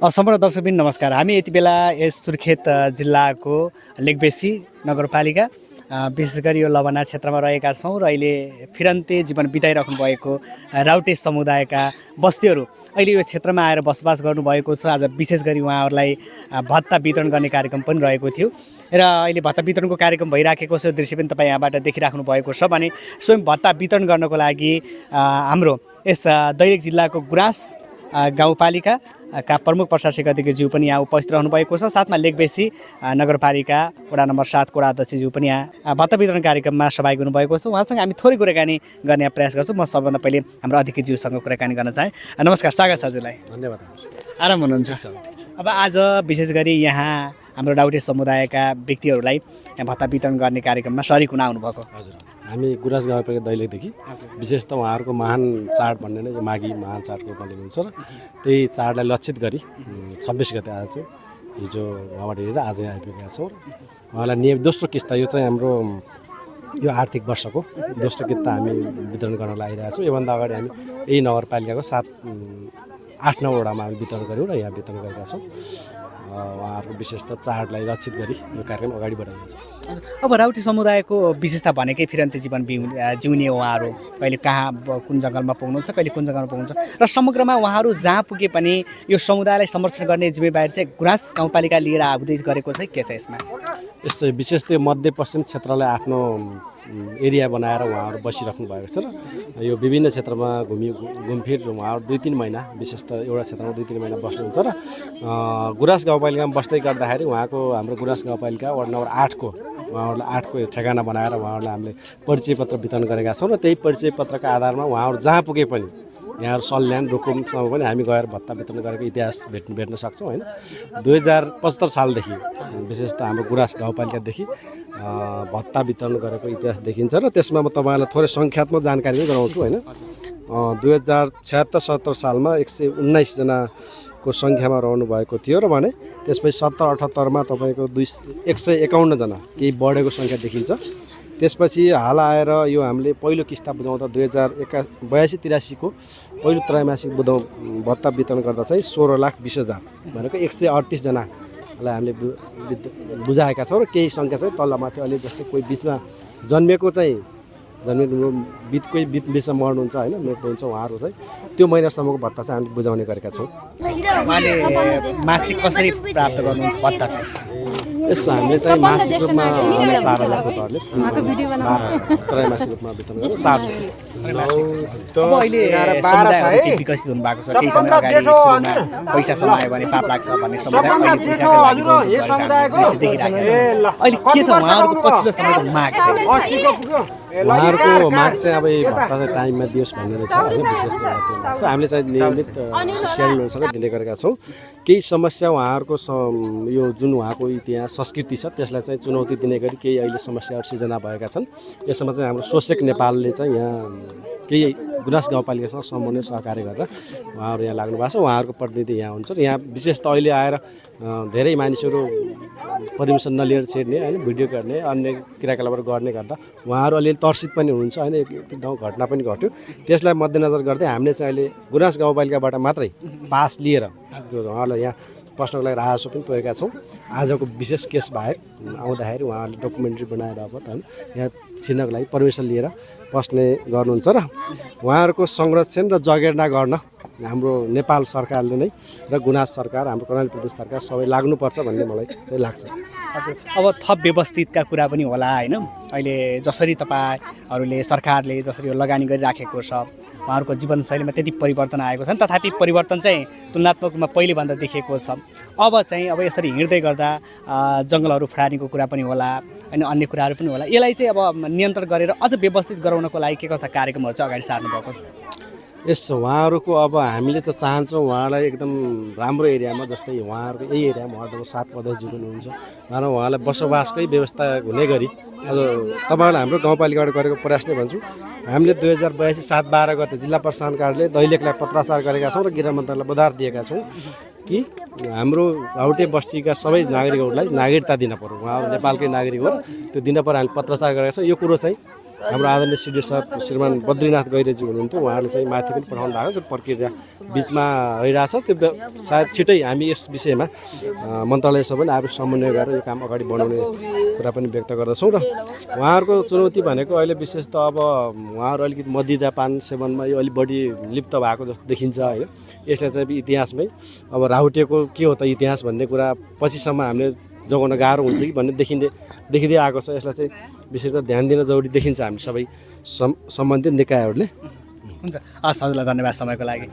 सम्पूर्ण दर्शकबिन नमस्कार। हामी यति बेला यस सुर्खेत जिल्लाको लेकबेसी नगरपालिका विशेष गरी यो लबना क्षेत्रमा रहेका छौँ र अहिले फिरन्ते जीवन बिताइराख्नु भएको राउटे समुदायका बस्तीहरू अहिले यो क्षेत्रमा आएर बसोबास गर्नुभएको छ। आज विशेष गरी उहाँहरूलाई भत्ता वितरण गर्ने कार्यक्रम पनि रहेको थियो र अहिले भत्ता वितरणको कार्यक्रम भइराखेको छ। दृश्य पनि तपाईँ यहाँबाट देखिराख्नु भएको छ भने स्वयं भत्ता वितरण गर्नको लागि हाम्रो यस दैलेख जिल्लाको गुराँस गाउँपालिका का प्रमुख प्रशासक अधिकारीज्यू पनि यहाँ उपस्थित रहनु भएको छ। साथमा लेकबेसी नगरपालिका वडा नम्बर 7 को वडा अध्यक्षज्यू पनि यहाँ भत्ता वितरण कार्यक्रममा सहभागी हुनुभएको छ। उहाँसँग हामी थोरै कुराकानी गर्ने प्रयास गर्छौँ। म सबभन्दा पहिले हाम्रो अधिकारीज्यूसँग कुराकानी गर्न चाहेँ। नमस्कार, स्वागत छ हजुरलाई। धन्यवाद। आराम हुनुहुन्छ? अब आज विशेष गरी यहाँ हाम्रो राउटे समुदायका व्यक्तिहरूलाई यहाँ भत्ता वितरण गर्ने कार्यक्रममा सरिक हुन आउनुभएको। हजुर, हामी गुराँस गाउँपालिका दैलेखदेखि विशेष त उहाँहरूको महान चाड भन्ने नै माघी महान चाडको रूपमा लिनुहुन्छ र त्यही चाडलाई लक्षित गरी 26 गते आज चाहिँ हिजो उहाँबाट हिँडेर आज आइपुगेका छौँ। उहाँलाई दोस्रो किस्ता यो चाहिँ हाम्रो यो आर्थिक वर्षको दोस्रो किस्ता हामी वितरण गर्न लागिरहेका छौँ। योभन्दा अगाडि हामी यही नगरपालिकाको 8-9 वडामा हामी वितरण गऱ्यौँ र यहाँ वितरण गरेका छौँ। उहाँहरूको विशेष त चाडलाई लक्षित गरी यो कार्यक्रम अगाडि बढाइएको छ। अब राउटे समुदायको विशेषता भनेकै फिरन्ते जीवन जिउने उहाँहरू कहिले कहाँ कुन जङ्गलमा पुग्नुहुन्छ, कहिले कुन जङ्गलमा पुग्नुहुन्छ र समग्रमा उहाँहरू जहाँ पुगे पनि यो समुदायलाई संरक्षण गर्ने जिम्मेवारी चाहिँ गुराँस गाउँपालिका लिएर आउँदै गरेको चाहिँ के छ यसमा? यस्तो विशेष त्यो मध्यपश्चिम क्षेत्रलाई आफ्नो एरिया बनाएर उहाँहरू बसिराख्नु भएको छ र यो विभिन्न क्षेत्रमा घुमफिर उहाँहरू 2-3 महिना विशेष त एउटा क्षेत्रमा 2-3 महिना बस्नुहुन्छ र गुराँस गाउँपालिकामा बस्दै गर्दाखेरि उहाँको हाम्रो गुराँस गाउँपालिका वार्ड नम्बर 8 को उहाँहरूलाई 8 को ठेगाना बनाएर उहाँहरूलाई हामीले परिचय पत्र वितरण गरेका छौँ र त्यही परिचय पत्रका आधारमा उहाँहरू जहाँ पुगे पनि यहाँहरू सल्यान रुकुमसम्म पनि हामी गएर भत्ता वितरण गरेको इतिहास भेट्न सक्छौँ होइन। 2075 सालदेखि विशेष त हाम्रो गुराँस गाउँपालिकादेखि भत्ता वितरण गरेको इतिहास देखिन्छ र त्यसमा म तपाईँलाई थोरै सङ्ख्यात्मक जानकारी पनि गराउँछु होइन। 2076-77 सालमा 119 जनाको सङ्ख्यामा रहनु भएको थियो र भने त्यसपछि 70-78मा तपाईँको 151 जना केही बढेको सङ्ख्या देखिन्छ। त्यसपछि हाल आएर यो हामीले पहिलो किस्ता बुझाउँदा 2082-83 को पहिलो त्रैमासिक भत्ता वितरण गर्दा चाहिँ 16,20,000 भनेको 138 जनालाई हामीले बुझाएका छौँ र केही सङ्ख्या चाहिँ तलमाथि अलि जस्तै कोही बिचमा जन्मेको बिचमा मर्नुहुन्छ होइन, मृत्यु हुन्छ उहाँहरू चाहिँ त्यो महिनासम्मको भत्ता चाहिँ हामीले बुझाउने गरेका छौँ। उहाँले मासिक कसरी प्राप्त गर्नुहुन्छ भत्ता चाहिँ? यस हामीले चाहिँ मासिक रूपमा 4,000 दरले 12,000 त्रैमासिक रूपमा वितरण गरेर 4 अब अहिले समुदायहरू के विकसित हुनुभएको छ? केही समय अगाडि सुरुमा पैसा समायो भने पाप लाग्छ भन्ने समुदाय अहिले पैसाको लागि दृश्य देखिरहेको छ। अहिले के छ उहाँहरूको पछिल्लो समयको माग चाहिँ? उहाँहरूको माग चाहिँ अब भत्ता चाहिँ टाइममा दियोस् भन्ने रहेछ होइन। विशेष त त्यो लाग्छ हामीले चाहिँ नियमित सेड्युल अनुसार दिने गरेका छौँ। केही समस्या उहाँहरूको यो जुन उहाँको इतिहास संस्कृति छ त्यसलाई चाहिँ चुनौती दिने गरी केही अहिले समस्याहरू सिर्जना भएका छन्। यसमा चाहिँ हाम्रो सोसेक नेपालले चाहिँ यहाँ केही गुराँस गाउँपालिकासँग समन्वय सहकार्य गरेर उहाँहरू यहाँ लाग्नु भएको छ। उहाँहरूको प्रतिनिधि यहाँ हुन्छ र यहाँ विशेष त अहिले आएर धेरै मानिसहरू पर्मिसन नलिएर छिर्ने होइन, भिडियो गर्ने अन्य क्रियाकलापहरू गर्ने गर्दा उहाँहरू अलिअलि तर्सित पनि हुनुहुन्छ होइन। एक ठाउँ घटना पनि घट्यो, त्यसलाई मध्यनजर गर्दै हामीले चाहिँ अहिले गुराँस गाउँपालिकाबाट मात्रै पास लिएर उहाँहरूलाई यहाँ पस्नको लागि राजस्व पनि तोकेका छौँ। आजको विशेष केस बाहेक आउँदाखेरि उहाँहरूले डकुमेन्ट्री बनाए बापत होइन यहाँ छिर्नको लागि पर्मिसन लिएर पस्ने गर्नुहुन्छ र उहाँहरूको संरक्षण र जगेर्ना गर्न हाम्रो नेपाल सरकारले नै र गुराँस सरकार हाम्रो कर्णाली प्रदेश सरकार सबै लाग्नुपर्छ भन्ने मलाई चाहिँ लाग्छ। हजुर, अब थप व्यवस्थितका कुरा पनि होला होइन। अहिले जसरी तपाईँहरूले सरकारले जसरी यो लगानी गरिराखेको छ उहाँहरूको जीवनशैलीमा त्यति परिवर्तन आएको छ नि, तथापि परिवर्तन चाहिँ तुलनात्मक रूपमा पहिलेभन्दा देखिएको छ। अब चाहिँ अब यसरी हिँड्दै गर्दा जङ्गलहरू फुटानीको कुरा पनि होला अनि अन्य कुराहरू पनि होला। यसलाई चाहिँ अब नियन्त्रण गरेर अझ व्यवस्थित गराउनको लागि के कस्ता कार्यक्रमहरू चाहिँ अगाडि सार्नु भएको छ? यस उहाँहरूको अब हामीले त चाहन्छौँ उहाँलाई एकदम राम्रो एरियामा, जस्तै उहाँहरूको यही एरियामा वार्ड नम्बर 7 अध्यक्ष हुनुहुन्छ र उहाँलाई बसोबासकै व्यवस्था हुने गरी आज तपाईँहरूलाई हाम्रो गाउँपालिकाबाट गरेको प्रयास नै भन्छु। हामीले 2082 7/12 गते जिल्ला प्रशासन कार्यालयले दैलेखलाई पत्राचार गरेका छौँ र गृह मन्त्रालयलाई बधार दिएका छौँ कि हाम्रो राउटे बस्तीका सबै नागरिकहरूलाई नागरिकता दिन पर्यो। उहाँहरू नेपालकै नागरिक हो र त्यो दिन पर्यो। हामीले पत्राचार गरेका छौँ। यो कुरो चाहिँ हाम्रो आदरणीय सिडिओ साहब श्रीमान बद्रीनाथ गैरेजी हुनुहुन्थ्यो, उहाँहरूले चाहिँ माथि पनि पठाउनु भएको त्यो प्रक्रिया बिचमा रहिरहेछ। त्यो सायद छिटै हामी यस विषयमा मन्त्रालयसँग पनि आफू समन्वय गरेर यो काम अगाडि बढाउने कुरा पनि व्यक्त गर्दछौँ। र उहाँहरूको चुनौती भनेको अहिले विशेष त अब उहाँहरू अलिकति मदिरा पान सेवनमा यो अलिक बढी लिप्त भएको जस्तो देखिन्छ होइन। यसलाई चाहिँ इतिहासमै अब राहुटेको के हो त इतिहास भन्ने कुरा पछिसम्म हामीले जोगाउन गाह्रो हुन्छ कि भन्ने देखिँदै आएको छ। यसलाई चाहिँ विशेष ध्यान दिन जरुरी देखिन्छ हामी सबै सम्बन्धित निकायहरूले। हुन्छ, हस्, हजुरलाई धन्यवाद समयको लागि।